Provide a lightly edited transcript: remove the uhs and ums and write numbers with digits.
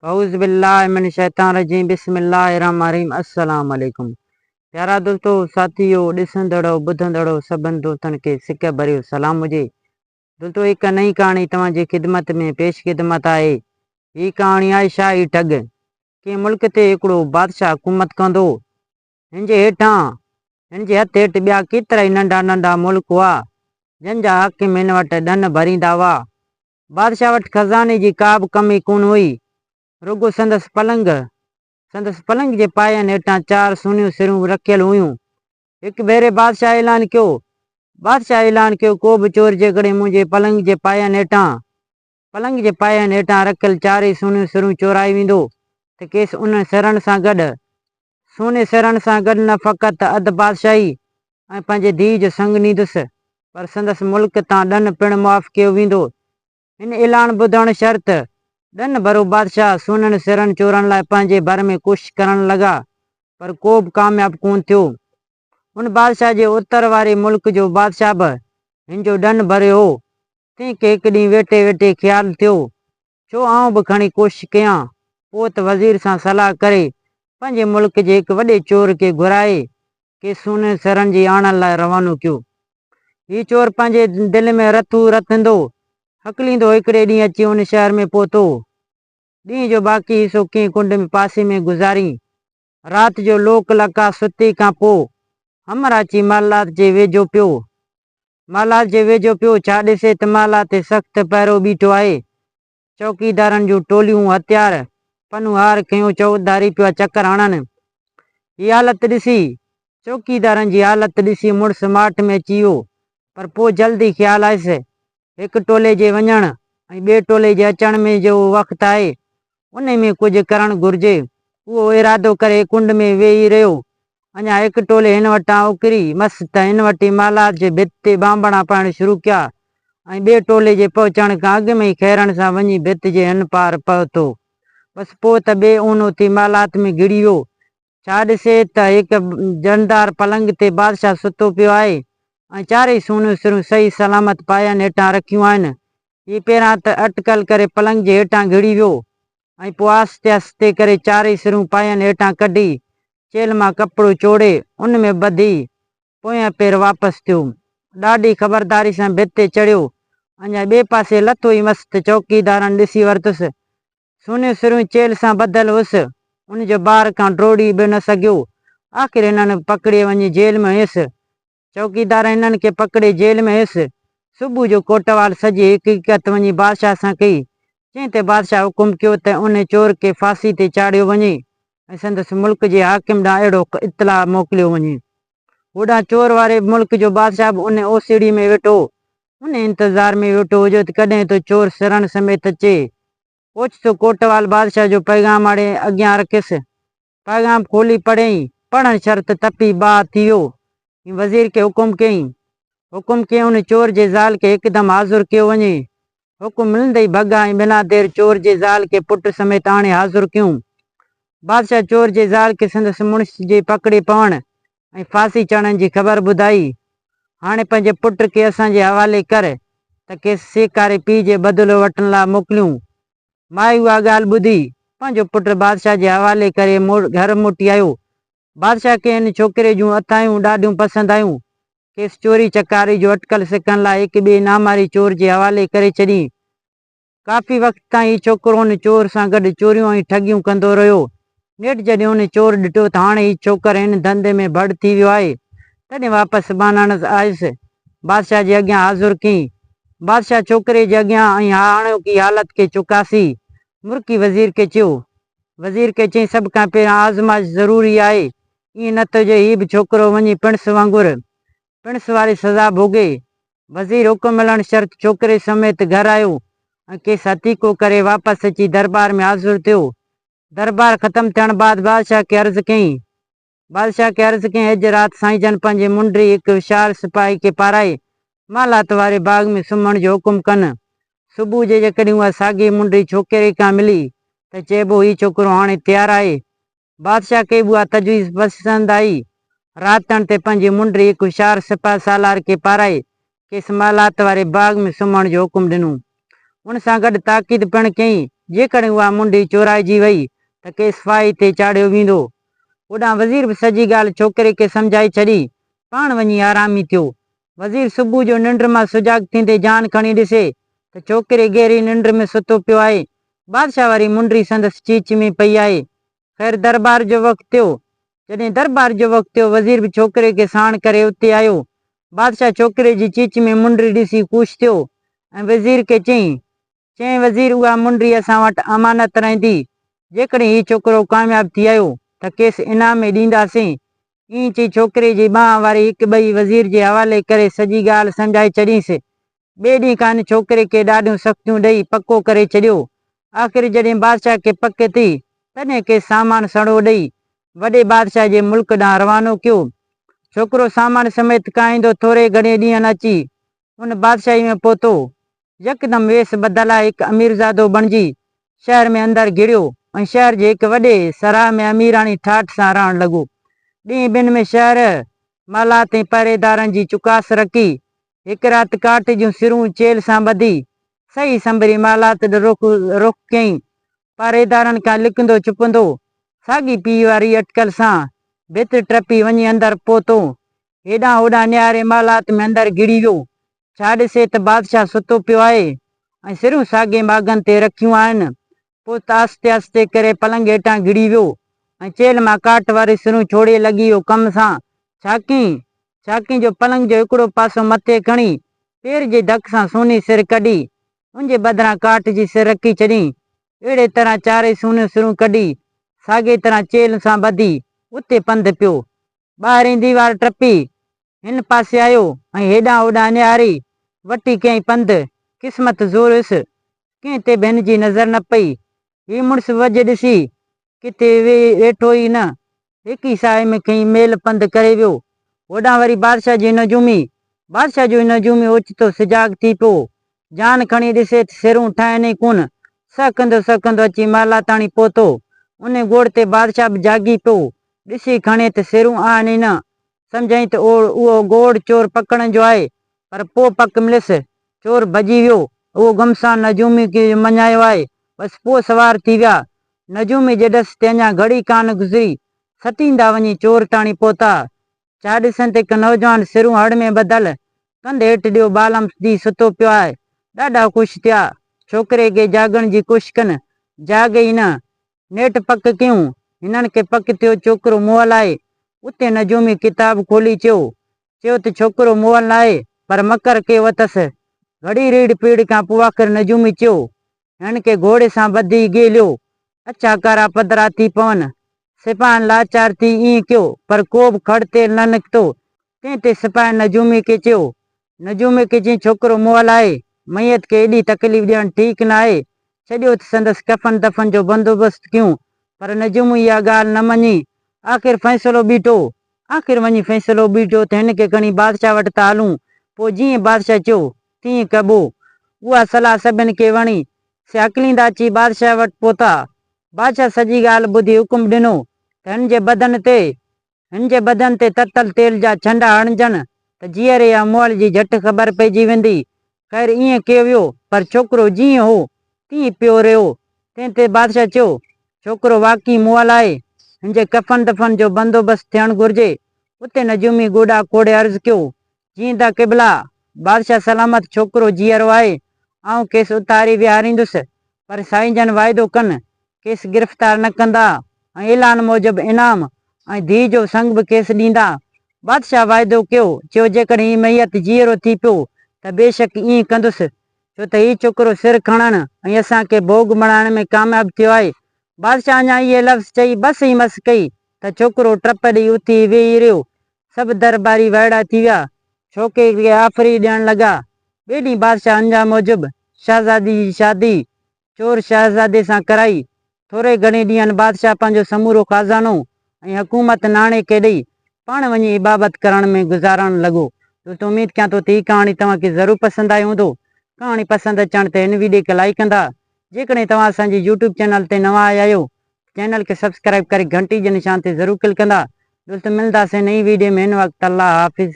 اعوذ بالله من الشيطان الرجيم بسم الله الرحمن الرحيم السلام عليڪم پيارا دوستو ساٿيو ڏسندڙو ٻڌندڙو سڀن دوستن کي سڪ ڀريو سلام هجي دوستو هڪ نئين ڪهاڻي توهان جي خدمت ۾ پيش خدمت آهي هي ڪهاڻي آهي شاهي ٺڳ ڪنهن ملڪ تي هڪڙو بادشاهه حڪومت ڪندو هو هن جي هيٺان هن جي هٿ هيٺ ٻيا ڪيترائي ننڍا ننڍا ملڪ هئا جن جا حاڪم هن وٽ ڏن ڀريندا هئا بادشاهه وٽ خزاني جي ڪا به ڪمي ڪونه هئي. رڳو سندس پلنگ، سندس پلنگ جي پاين هيٺان چار سونيون سرون رکيل هيون. هڪ ڀيري بادشاهه اعلان ڪيو، بادشاهه اعلان ڪيو، ڪو به چور جيڪڏهن منهنجي پلنگ جي پاين هيٺان، پلنگ جي پاين هيٺان رکيل چارئي سونيون سرون چورائي ويندو ته کيس انهن سرن سان گڏ، سوني سرن سان گڏ نه فقط اڌ بادشاهي ۽ پنهنجي ڌيء جو سڱ ڏيندس، پر سندس ملڪ تان ڏن پڻ معاف ڪيو ويندو. هن اعلان ٻڌڻ شرط، ڏن ڀرو بادشاهه سونن سرن چورڻ لاء پنهنجي ڀر ۾ ڪوشش ڪرڻ لڳا، پر ڪو به ڪامياب ڪونه ٿيو. ان بادشاهه جي اتر واري ملڪ جو بادشاهه به هن جو ڏن ڀريو هو، تنهن کي هڪ ڏينهن ويٺي ويٺي خيال ٿيو ڇو آئون به کڻي ڪوشش ڪيان، پوء ته وزير سان صلاح ڪري پنهنجي ملڪ جي هڪ وڏي چور کي گهرائي کيس سونن سرن جي آڻڻ لاء روانو ڪيو. هي چور پنهنجي دل ۾ رٿون رٿندو، هڪليندو هڪڙي ڏينهن اچي ان شهر ۾ پهتو. ڏينهن جو باقي حصو ڪنهن ڪنڊ ۾ پاسي ۾ گذارين. رات جو لوڪ لڪا ستي کان پوء همراهه اچي محلات جي ويجهو پيو. محلات جي ويجهو پيو، ڇا ڏسي ته محلات تي سخت پهرو بيٺو آهي. چوڪيدارن جون ٽوليون هٿيار، پنوهار کنيو چوڌاري پيا چڪر هڻن. هي حالت ڏسي، چوڪيدارن جي حالت ڏسي مڙس ماٺ ۾ اچي ويو، پر پوء جلد ئي خيال آيس، هڪ ٽولي جي وڃڻ ۽ ٻئي ٽولي جي اچڻ ۾ جو وقت آهي، انهي ۾ ڪجهه ڪرڻ گهرجي. اهو ارادو ڪري ڪنڊ ۾ ويهي رهيو. اڃا هڪ ٽولي هن وٽان اڪري مس ته هن وٽ ئي محلات جي ڀت تي بانبڙا پائڻ شروع ڪيا ۽ ٻئي ٽولي جي پهچڻ کان اڳ ۾ ئي خيرن سان وڃي ڀت جي هن پار پهتو. بس پوء ته بي اونو ٿي محلات ۾ گهڙي ويو. ڇا ڏسي ته هڪ جندار پلنگ تي بادشاهه ستو پيو آهي ۽ چارئي سونيون سرون صحيح سلامت پاين هيٺان رکيون آهن. هي پهريان ته اٽڪل ڪري پلنگ جي هيٺان گهڙي ويو ۽ پوء آهستي آهستي ڪري چارئي سرون پاين هيٺان ڪڍي، چيلهه مان ڪپڙو چوڙي، ان ۾ ٻڌي، پويان پير واپس ٿيو. ڏاڍي خبرداري سان ڀت تي چڙهيو. اڃا ٻئي پاسي لٿو ئي مس ته چوڪيدارن ڏسي ورتس. سونيون سرون چيلهه سان ٻڌل هيس. ان جو بار کان ڊوڙي به نه سگهيو. آخر هنن پڪڙي وڃي جيل ۾ هنيس. چوڪيدار هنن کي پڪڙي جيل ۾ هنيس. صبح جو ڪوٽوال سڄي حقيقت وڃي بادشاهه سان ڪئي. جنهن تي بادشاهه حڪم ڪيو ته ان چور کي ڦاسي تي چاڙهيو وڃي ۽ سندس ملڪ جي حاڪم ڏانهن اهڙو اطلاع موڪليو وڃي. هوڏانهن چور واري ملڪ جو بادشاهه به ان اوسيڙي ۾ ويٺو هو. ان انتظار ۾ ويٺو هجو ته ڪڏهن ٿو چور سرڻ سميت اچي. اوچتو ڪوٽوال بادشاهه جو پيغام آڻي اڳيان رکيس. پيغام کولي پڙهيائين. پڙهڻ شرط تپي باهه ٿي ويو ۽ وزير کي حڪم ڪيائين. حڪم ڪيائين ان چور جي زال کي هڪدم حاضر ڪيو وڃي. حڪم ملندي ئي ڀڳا ۽ بنا دير چور جي زال کي پٽ سميت آڻي حاضر ڪيون. بادشاهه چور جي زال کي سندس مڙس جي پڪڙي پوڻ ۽ ڦاسي چڙهڻ جي خبر ٻڌائي. هاڻي پنهنجي پٽ کي اسان جي حوالي ڪر ته کيس سيکاري پيء جي بدلو وٺڻ لاء موڪليون. مائي اها ڳالهه ٻڌي، پنهنجو پٽ بادشاهه جي حوالي ڪري گهر موٽي آيو. بادشاهه کي هن ڇوڪري جون اٿايون ڏاڍيون پسند آيون. کيس چوري چڪاري جو اٽڪل سکڻ لاء هڪ ٻئي ناماري چور جي حوالي ڪري ڇڏيائين. ڪافي وقت تائين هي ڇوڪرو ان چور سان گڏ چوريون ۽ ٺڳيون ڪندو رهيو. نيٺ جڏهن ان چور ڏٺو ته هاڻي هي ڇوڪر هن ڌنڌي ۾ ڀڙ ٿي ويو آهي، تڏهن واپس ٻانهاڻس آيس. بادشاهه جي اڳيان حاضر ڪيائين. بادشاهه ڇوڪري جي اڳيان ۽ هاڻوڪي حالت کي چڪاسي، مرڪي وزير کي چيو. وزير کي چيائين، سڀ کان پهريان آزمائش ضروري آهي، ائين نه ته جو هي به ڇوڪرو وڃي پڻس وانگر پڻس واري سزا ڀوڳي. وزير حڪم ملڻ شرط ڇوڪري سميت گهر آيو ۽ کيس هٿيڪو ڪري واپس اچي درٻار ۾ حاضر ٿيو. درٻار ختم ٿيڻ بعد بادشاهه کي عرض ڪيائين. بادشاهه کي عرض ڪيائين، اڄ رات سائين جن پنهنجي منڊي هڪ هوشيار سپاهي کي پارائي محلات واري باغ ۾ سمهڻ جو حڪم ڪن. صبح جي جيڪڏهن اها ساڳي منڊي ڇوڪري کان ملي ته چئبو هي ڇوڪرو هاڻي تيار آهي. بادشاهه کي به اها تجويز پسند آئي. رات ٿيڻ تي پنهنجي منڊي هڪ هوشيار سپهه سالار کي پارائي کيس محلات واري باغ ۾ سمهڻ جو حڪم ڏنو. ان سان گڏ تاڪيد پڻ ڪيائين جيڪڏهن اها منڊي چورائجي وئي ته کيس ڦاهي تي چاڙهيو ويندو. هوڏانهن وزير به سڄي ڳالهه ڇوڪري کي سمجهائي ڇڏي. پاڻ وڃي آرامي ٿيو. وزير صبح جو ننڊ مان سجاڳ ٿيندي جان کڻي ڏسي ته ڇوڪري گهري ننڊ ۾ ستو پيو آهي. بادشاهه واري منڊي سندس چيچ ۾ پئي آهي. خير درٻار جو وقت ٿيو. جڏهن درٻار جو وقت ٿيو، وزير به ڇوڪري کي ساڻ ڪري اتي آيو. بادشاهه ڇوڪري جي چيچ ۾ منڊي ڏسي خوش ٿيو ۽ وزير کي چيائين. چيائين وزير اها منڊي اسان وٽ امانت رهندي، جيڪڏهن هي ڇوڪرو ڪامياب ٿي آيو ته کيس انعام ۾ ڏينداسين. ائين چئي ڇوڪري جي ٻانهن واري هڪ ٻئي وزير جي حوالي ڪري سڄي ڳالهه سمجهائي ڇڏينس. ٻئي ڏينهن کان هن ڇوڪري کي ڏاڍيون سختيون ڏئي پڪو ڪري ڇڏيو. آخر جڏهن بادشاهه کي پڪ ٿي، تڏهن کيس سامان سڙو ڏئي وڏي بادشاهه جي ملڪ ڏانهن روانو ڪيو. ڇوڪرو سامان سميت ڪاهيندو ٿوري گهڻي ڏينهن اچي ان بادشاهي ۾ پهتو. يڪدم ويس بدلائي هڪ اميرزادو بڻجي شهر ۾ اندر گهڙيو ۽ شهر جي هڪ وڏي سراء ۾ اميراڻي ٺاٺ سان رهڻ لڳو. ڏينهن ٻن ۾ شهر، محلات ۽ پهريدارن جي چڪاس رکي، هڪ رات ڪاٺ جون سرون چيلهه سان ٻڌي، سهي سنڀري محلات ڏي رخ ڪيائين. پهريدارن کان لڪندو ڇپندو، ساڳي پيء واري اٽڪل سان ڀت ٽپي وڃي اندر پهتو. هيڏانهن هوڏانهن نهاري محلات ۾ اندر گهڙي ويو. ڇا ڏسي ته بادشاهه ستو پيو آهي ۽ سرون ساڳين ماڳن تي رکيون آهن. پوء ته آهستي آهستي ڪري پلنگ هيٺان گهڙي ويو ۽ چيلهه مان ڪاٺ واري سرون ڇوڙي لڳي ويو ڪم سان. ڇا ڪيائين؟ ڇا ڪيائين جو پلنگ جو هڪڙو پاسو مٿي کڻي پير جي ڌڪ سان سوني سر ڪڍي ان جي بدران ڪاٺ جي سر رکي ڇڏيائين. اهڙي طرح چارئي سونيون سرون ڪڍي ساڳيء طرح چيلهه سان ٻڌي اتي پنڌ پيو. ٻاهرين ديوار ٽپي هن پاسي آيو ۽ هيڏانهن هوڏانهن نهاري وٺي ڪيائين پنڌ. قسمت زور هيس، ڪنهن تي به هن جي نظر نه پئي. هي مڙس وجهه ڏسي ڪٿي ويٺو ئي نه، هڪ ئي ساهي ۾ ڪئين ميل پنڌ ڪري ويو. هوڏانهن وري بادشاهه جي نجومي، بادشاهه جو نجومي اوچتو سجاڳ ٿي پيو. جان کڻي ڏسي ته سرون ٺهن ئي ڪونه. سهڪندو سهڪندو اچي محلاتاڻي پهتو. انهي گوڙ تي بادشاهه به جاڳي پيو. ڏسي کڻي ته سرون آهن ئي نه. سمجهيائين ته اهو گوڙ چور پڪڙڻ جو آهي، پر پوء پڪ مليس، چور ڀڄي ويو. اهو گمسان نجومي کي مڃايو آهي. بس پوء سوار ٿي ويا. نجومي جي ڏس تي اڃا گهڙي ڪانه گذري، ستيندا وڃي چور تاڻي پهتا. ڇا ڏسن ته هڪ نوجوان سرون هڙ ۾ ٻڌل، ڪنڌ هيٺ ڏيو بالم ٿي ستو پيو آهي. ڏاڍا خوش ٿيا. ڇوڪري کي جاڳڻ جي ڪوشش ڪن، جاڳي ئي نه. نيٺ پڪ ڪيون. هنن کي پڪ ٿيو ڇوڪرو مئل آهي. اتي نجومي ڪتاب کولي چيو. چيو ته ڇوڪرو مئل ناهي، پر مڪر ڪيو اٿس. گهڙي ريڙهه پيڙهه کان پوء آخر نجومي چيو، هن کي گهوڙي سان ٻڌي ڳيليو، اڇا ڪارا پڌرا ٿي پون. سپاهين لاچار ٿي ائين ڪيو، پر ڪو به کڙ تيل نه نڪتو. تنهن تي سپاهين نجومي کي چيو. نجومي کي چيائين، ڇوڪرو مئل آهي، ميت کي ايڏي تڪليف ڏيڻ ٺيڪ نه آهي. ڇڏيو ته سندس ڪفن دفن جو بندوبست ڪيون. پر نجومي اها ڳالهه نه مڃي. آخر فيصلو بيٺو. آخر وڃي فيصلو بيٺو ته هن کي کڻي بادشاهه وٽ ٿا هلون، پوء جيئن بادشاهه چيو، تيئن ڪبو. اها صلاح سڀن کي وڻي. سي هڪليندا اچي بادشاهه وٽ پهتا. بادشاهه سڄي ڳالهه ٻڌي حڪم ڏنو ته هن جي بدن تي هن جي بدن تي تتل تيل جا ڇنڊا هڻجن ته جيئري يا مئل جي جهٽ خبر پئجي ويندي. خير ائين ڪيو ويو، پر ڇوڪرو جيئن هو، تيئن پيو رهيو. تنهن تي بادشاهه چيو، ڇوڪرو واقعي مئل آهي، هن جي ڪفن دفن جو بندوبست ٿيڻ گهرجي. اتي نجومي گوڏا کوڙي عرض ڪيو، جيئندا قبلا، بادشاهه سلامت ڇوڪرو جيئرو آهي، آئون کيس اٿاري ويهاريندس، پر سائين جن واعدو ڪن، کيس گرفتار نه ڪندا ۽ اعلان موجب انعام ۽ ڌيء جو سڱ به کيس ڏيندا. بادشاهه واعدو ڪيو، چيو جيڪڏهن هي ميت جيئرو ٿي پيو ته بيشڪ ائين ڪندس، ڇو ته هي ڇوڪرو سر کڻڻ ۽ اسان کي ڀوڳ بڻائڻ ۾ ڪامياب ٿيو آهي. بادشاهه اڃا اهي لفظ چئي بس ئي مس ڪئي ته ڇوڪرو ٽپ ڏئي اٿي ويهي رهيو. سڀ درٻاري وائڙا ٿي ويا. ڇوڪري کي آفرين ڏيڻ لڳا. ٻئي ڏينهن بادشاهه انجام موجب شهزادي جي شادي چور شهزادي سان ڪرائي. ٿوري گهڻي ڏينهن بادشاهه پنهنجو سمورو خزانو ۽ حڪومت ناڻي کي ڏئي پاڻ وڃي عبابت ڪرڻ ۾ گذارڻ لڳو. دوستو اميد ڪيان ٿو ته هي ڪهاڻي توهان کي ضرور پسند آئي هوندو. ڪهاڻي پسند اچڻ تي هن ويڊيو کي لائيڪ ڪندا. جيڪڏهن توهان اسان جي يوٽيوب چينل تي نوان آيا آهيو ته چينل کي سبسڪرائيب ڪري گهنٽي جي نشان تي ضرور ڪلڪ ڪندا. دوستو ملنداسين نئين ويڊيو ۾ هن وقت الله حافظ.